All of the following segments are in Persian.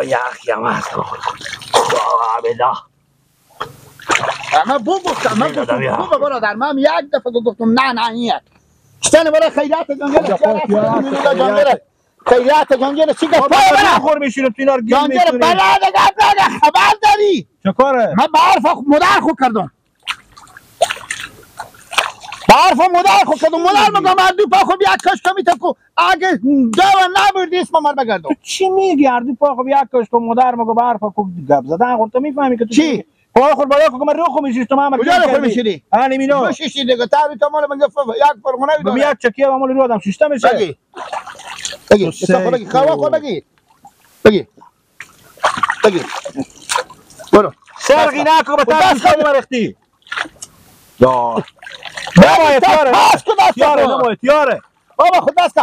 هوا یخی هم هست. من گفتم من گفتم خوبه برادر، من یک دفعه گفتم نه نه نیت چتن برای خیرات جانگره، خیرات جانگره چی گفت؟ پای خور میشینم تو اینا رو گیر میکنی جانگره بلد گپ خبر داری چه کاره؟ من برف مدر خو کردم، برف مدر خو کردم، مدر میگم اردو پا خو بیا کش کمی تکو اگه دوا نبردی اسم مر بگردم. تو چی میگی اردو پا خو بیا کش کو مدر میگه برف کو گپ زدن خو تو میفهمی که تو چی؟ پای خور بالا کو من رو خو میشیش تو من کجا رو خو میشیری؟ هانی مینو میشیشی دیگه تاری تو مال من یک فرغونه داره میاد چکیه و مال رو آدم شیشته میشه. بگی بگی استغفر بگی خوا خو بگی بگی بگی برو سرقی نکو به طرف خیلی مرختی یا نمایت یاره یاره نمایت یاره بابا خود دست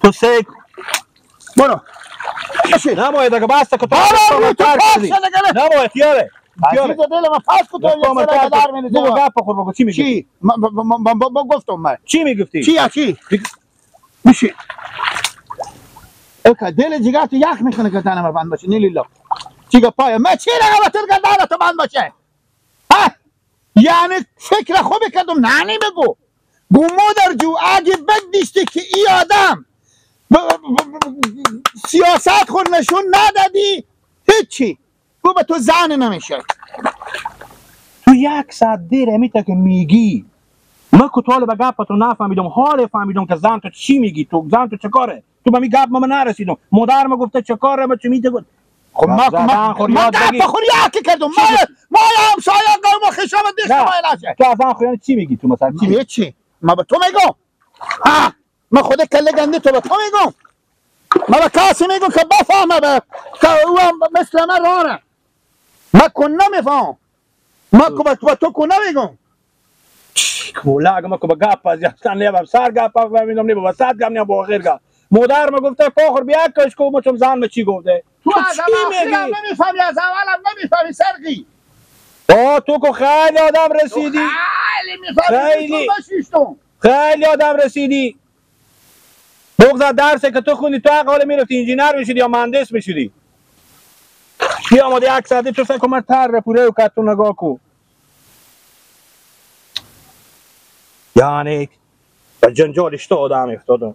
تو سیک برو نمایت اگه بسته که تو نمایت یاره عزیز دل من پاس کو تو یه سر در می‌ریزه. بگو گپ خور بگو چی میگی؟ چی؟ من گفتم من چی میگفتی؟ چی چی؟ میشه اوکی دل جگر تو یخ میکنه که تنم بند باشه نیلیلا چی گپای من چی رقم تو گردن تو بند باشه ها؟ یعنی فکر خوب کردم نه نی بگو گو مادر جو اگه بدیشتی که ای آدم سیاست خود نشون ندادی هیچی گو به تو زن نمیشه. تو یک ساعت دیر همیتا که میگی من که تو به گپ تو نفهمیدم، حال فهمیدم که زن تو چی میگی، تو زن تو چه کاره؟ تو به می گپ ما نرسیدم، مادر ما گفته چه کاره ما چه میگه. خب ما ما گپ خور یکی کردم ما همسایه قوم خشام دیش ما نشه. تو از خو یعنی چی میگی تو مثلا چی چی؟ ما به تو میگم ها، ما خود کله گنده تو به تو میگم، ما به کسی میگم که بفهمه به که او مثل من رانه. ما کن نمیفهم، ما کو به تو کو نمیگم. کولاگ ما کو به گپ از اصلا نه به سر گپ فهمیدم نه به وسط گپ نه به آخر گپ. مادر ما گفته پاخر بیا کش کو ما چم زن ما چی گفته؟ تو از اول نمیفهمی، از اولم نمیفهمی سرقی. آه تو کو خیلی آدم رسیدی، خیلی میفهمی، خیلی آدم رسیدی. بگذار درسه که تو خوندی تو حال میرفتی انجینر میشدی یا مهندس میشدی. بیا آماده یک ساعته تو فکر کنم تر پوره و کتو نگاه کو. یعنی به جنجال اشتا آدم افتادم.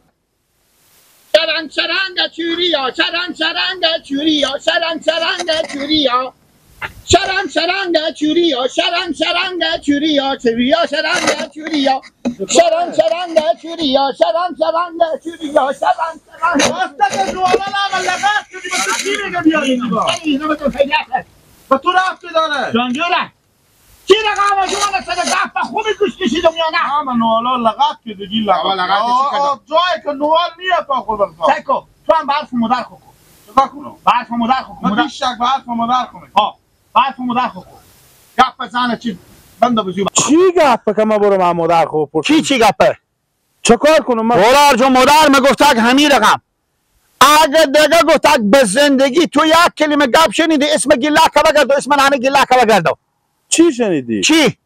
شرنگ شرنگ چوریا شرنگ شرنگ چوریا شرنگ شرنگ چوریا شرنگ شرنگ چوریا شرنگ شرنگ چوریا چوریا شرنگ چوریا شرنگ شرنگ چوریا شرنگ شرنگ چوریا شرنگ شرنگ. واسطه که نوالا نعمل لغت شدی به تو چی میگه بیاری اینجا؟ به تو رفتی داره جانجوره چی رقم شما نسده گفت خوبی گوش کشیدم یا نه؟ اما نوالا لغت که دیگه لغت جایی که نوال نیه پا خور برفا سکو تو هم برف مادر خو کن. چکار کنم؟ برف مادر خو کن. من بیشک برف مادر خو ها برف مادر خو کن. گپ زنه چی بنده بزیو چی گپه که من برم مادر خو پرسم؟ چی چی گپه؟ چکار کنم من؟ برار جو مادر میگفت که همین رقم اگه دیگه گفت به زندگی تو یک کلمه گپ شنیدی اسم گیلاکه بگردو اسم نانه گیلاکه بگردو. چی شنیدی؟ چی؟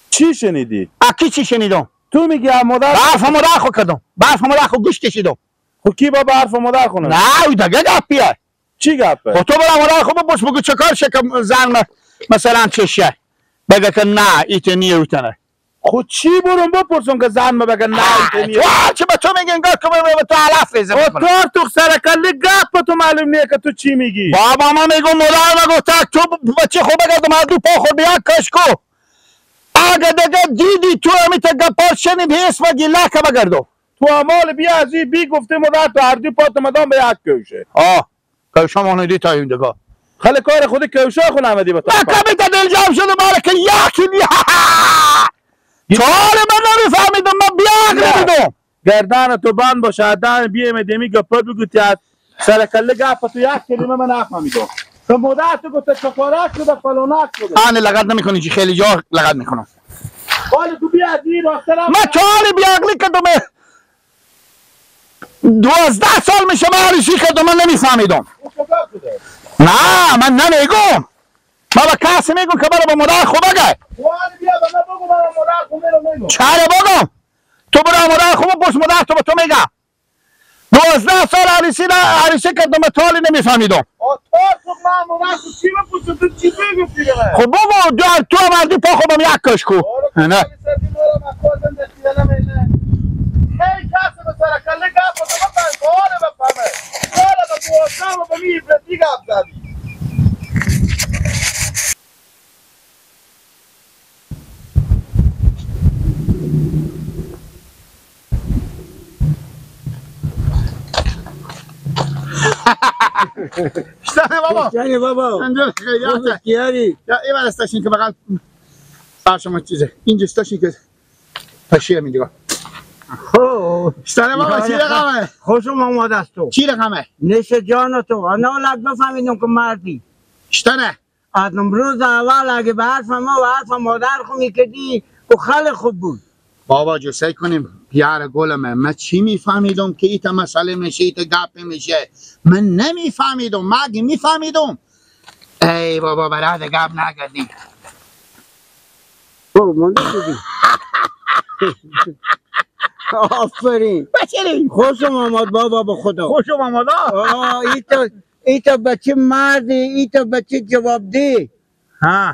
چی شنیدی؟ اکی چی شنیدم؟ تو میگی مادر برف مادر خو کردم، برف مادر خو گوش کشیدم. خب کی با برف مادر خونه؟ نه او دیگه گپیه. چی گپه؟ خب تو برا مادر خو بپرس بگو چه کار شه که زن مثلا چشه بگه که نه ایته نیه اوتنه. خب چی برم بپرسم که زن ما بگه نه ایته نیه؟ تو چه به تو میگه انگار که به تو علف ریزه میکنه. تو تو سرکله گپ تو معلوم نیه که تو چی میگی. بابا ما میگم مادر ما گفته تو بچه خو بگردم هر دو پا خور بیا کش کو. اگه دیگه دیدی تو همیتا گپار شنید اسم گیلاکه بگردو. تو امال بیا از این بی گفته مادر تو هر دو پا مدام به یک کوشه. آه کوشه ما ندی تا این دیگه. خیلی کار خود کوشه خو نمدی به تو. من کمی تا دل جمع شده باره که یکی چهار من نمیفهمیدم من بیا نمیدم. گردن تو بند باشه دن بیام دمی گپ بگو تا سرکله گپ تو یک کلمه من نفهمیدم. تو مادر تو گفت چکارک شده فلانک شده. آن لغت نمیکنی چی خیلی جا لغت میکنم. حالا تو بیا از این راسته من چهار بیعقلی کردم 12 سال میشه من عروسی کردم من نمیفهمیدم. نه من نمیگم. من به کسی میگم که برو به مادر خو بگه. چرا بگم؟ تو برو مادر خو بپرس مادر تو به تو میگه. دو 12 سال عروسی عروسی کردم تالی نمیفهمیدم. خب بابا تو مردی پا خودم یک کش کو. نه اشتانه بابا. اشتانه بابا. یا این بر استاشین که بغل سر شما چیزه. اینجا استاشین که پشیه میگه. اشتانه بابا چی رقمه؟ خوشم آمد از تو. چی رقمه؟ نش جان تو. انا لگ بفهمیدم که مردی. اشتانه. از امروز اول اگه به حرف ما و حرف مادر خو میکردی و خیلی خوب بود. بابا جو سعی کنیم پیار گلمه، من چی میفهمیدم که ایتا مسئله میشه ایتا گپ میشه؟ من نمیفهمیدم. من اگه میفهمیدم ای بابا برای گپ نکردیم. بابا مونده شدی. آفرین بچه خوشم آمد بابا به خدا. خوشم آمد. ایتا بچه مردی، ایتا بچه جواب دی. ها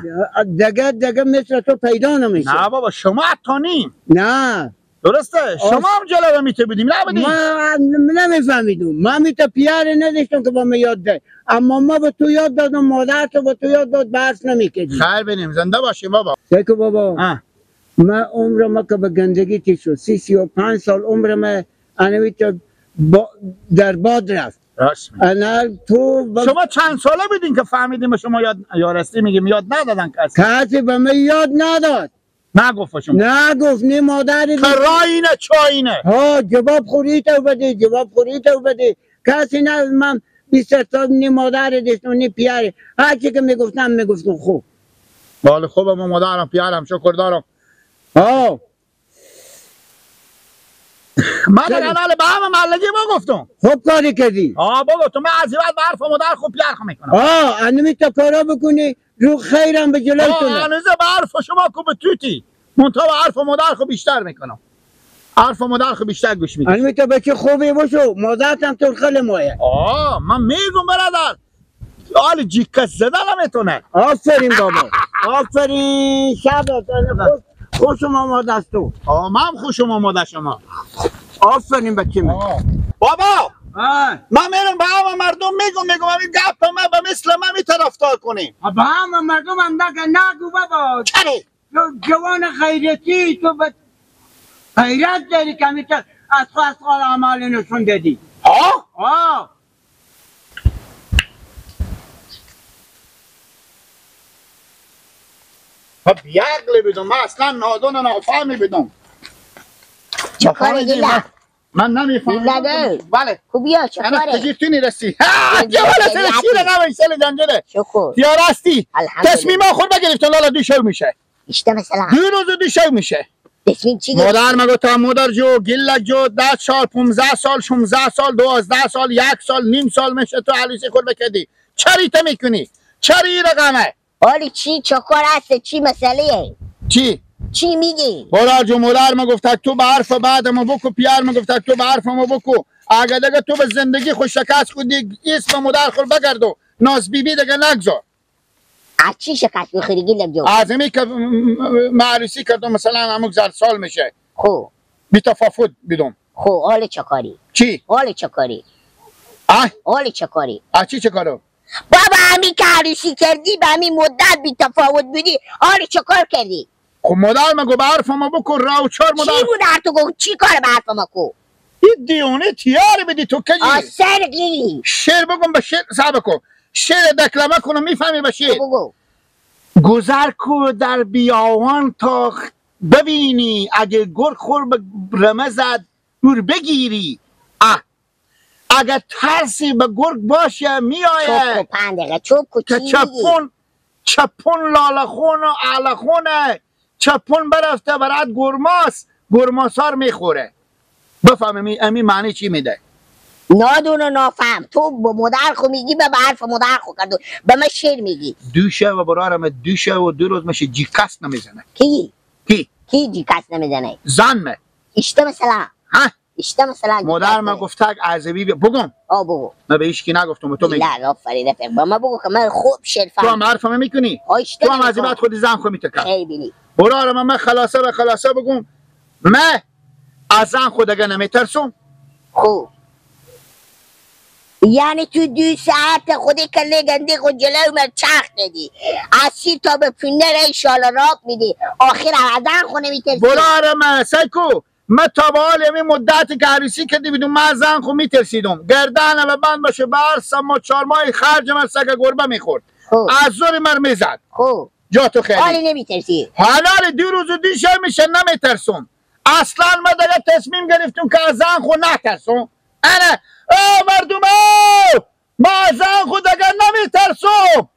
دگه دگه مثل تو پیدا نمیشه. نه بابا شما تا نیم. نه درسته شما هم جلوه میته بودیم نبودیم. من نمیفهمیدم. من میته پیاره نداشتم که با من یاد ده، اما ما به تو یاد دادم، مادر تو به تو یاد داد، برس نمیکردی. خیر بینیم زنده باشیم بابا. سیکو بابا من عمرم که به گندگی تی شد 35 سال عمرم انوی تا در باد رفت. انا تو شما چند ساله بودین که فهمیدیم شما یاد یارستی میگیم یاد ندادن کسی؟ کسی به من یاد نداد. نگفت شما؟ نگفت. نه مادری که رای چاینه. ها جواب خوری تو بده، جواب خوری تو بده. کسی نه. من 20 سال نه مادر داشتم نه پیاره، هر چی که میگفتم میگفتم خوب. بله خوبم ما مادرم پیارم شکر دارم. ها من در حال به همه محلگی ما گفتم. خوب کاری کردی. آه بابا تو من از بعد به حرف مادر خوب پیار میکنم. آه انمی تا کارا بکنی رو خیرم به جلوی تو. هنوز به حرف شما کو به توتی منتها به حرف مادر خوب بیشتر میکنم. حرف مادر خوب بیشتر گوش میدم. انمی تا بچه خوبی باشو، مادرت هم تو خیلی مایه. آه من میگم برادر حال جیکس زدن نمیتونه. آفرین بابا آفرین. شب خوشم آمد از تو. آه من خوشم آمد از شما. آفرین بچه من. بابا من میرم به همه مردم میگم این گپ من به مثل من می طرفدار کنیم. به همه مردم هم نگو بابا. چرا؟ تو جوان غیرتی، تو به غیرت داری که همیشه از خواست اعمال نشون دادی. آه؟ آه بیعقلی بدم من، اصلا نادون و نافهمی بدم. چه کاری دیلا؟ من نمیفهمم. بله خوبیا چه کاره؟ انا تو نیرسی. ها جواله سر شیر غم سر جنجله. شکر. یاراستی. تصمیم خود بگرفتن لالا دو شو میشه. اشته مثلا. دو روز دو شو میشه. تصمیم چی گرفتی؟ مادر مگو تا مادر جو گله جو 10 سال 15 سال 16 سال 12 سال 1 سال نیم سال میشه تو عروسی خود بکردی. چری تا میکنی؟ چری رقمه؟ حالی چی چه کار هست؟ چی مسئله؟ چی؟ چی میگی؟ برار جو مادر ما گفت تو به حرف بعد ما بکو، پیار ما گفت تو به حرف ما بکو. اگه دیگه تو به زندگی خوش شکست خودی اسم مادر خود بگردو ناز بی بی دیگه نگذار. از چی شکست میخوری گیلم جو؟ از همی که معروسی کردم مثلا همون زر سال میشه. خب بی تفاوت بدم. خب حال چه کاری؟ چی؟ حال چه کاری؟ حال چه کاری؟ از چی چه کارو؟ بابا همی که عروسی کردی به همین مدت بی تفاوت بودی، حال چه کار کردی؟ خب مادر مگو به حرف ما بکن راو چهار مادر. چی بود حرف تو گفت؟ چی کار به حرف ما کو؟ این دیونه تیاره بدی تو کجی؟ آ سرگی شعر بگم به شعر صبر کن. شعر دکلمه کنم میفهمی به شعر. بگو. گذر کو در بیاوان تا ببینی اگه گرگ خور به رمه زد دور بگیری. اگه ترسی به گرگ باشه میآید. چوب کو 5 دقیقه چوب کو چی میگی؟ چپون لاله خون و اعله خونه. چپون برفته برات گرماس، گرماسار میخوره. بفهمی امی معنی چی میده؟ نادون و نافهم تو با مادر خو میگی به حرف مادر خو کردو به من شعر میگی. دوشه و برارم دوشه و دو روز میشه جیکس نمیزنه. کی؟ کی؟ کی جیکس نمیزنه؟ زن مه. اشته مثلا. ها؟ اشته مثلا مادر ما گفت عزبی بگم. آ بگو. من به هیچ کی نگفتم، تو میگی. نه آفرین رفیق، با ما بگو که من خوب شعر فهم. تو هم حرفم میکنی؟ تو هم از بعد خودی زن خو میتکن. خیلی بینی. برار من خلاصه به خلاصه بگم، من از زن خود دیگه نمیترسم. خوب یعنی تو 2 ساعت خودی کله گنده خود جلوی من چرخ دادی، از سی تا به پینه را ایشالا راب میدی، آخر از زن خود نمیترسی. برار من سیکو، من تا به حال این مدتی که عروسی کردی بودم من از زن خود میترسیدم، گردنم به بند باشه برسم و 4 ماه خرج من سگ گربه میخورد، از زور من میزد. خوب جا تو خیلی حالی نمیترسی؟ حالا 2 روز و 2 شب میشه نمیترسم. اصلا من دیگه تصمیم گرفتم که از زن خود نترسم. انا او مردم او، ما از زن خود دیگه نمیترسم.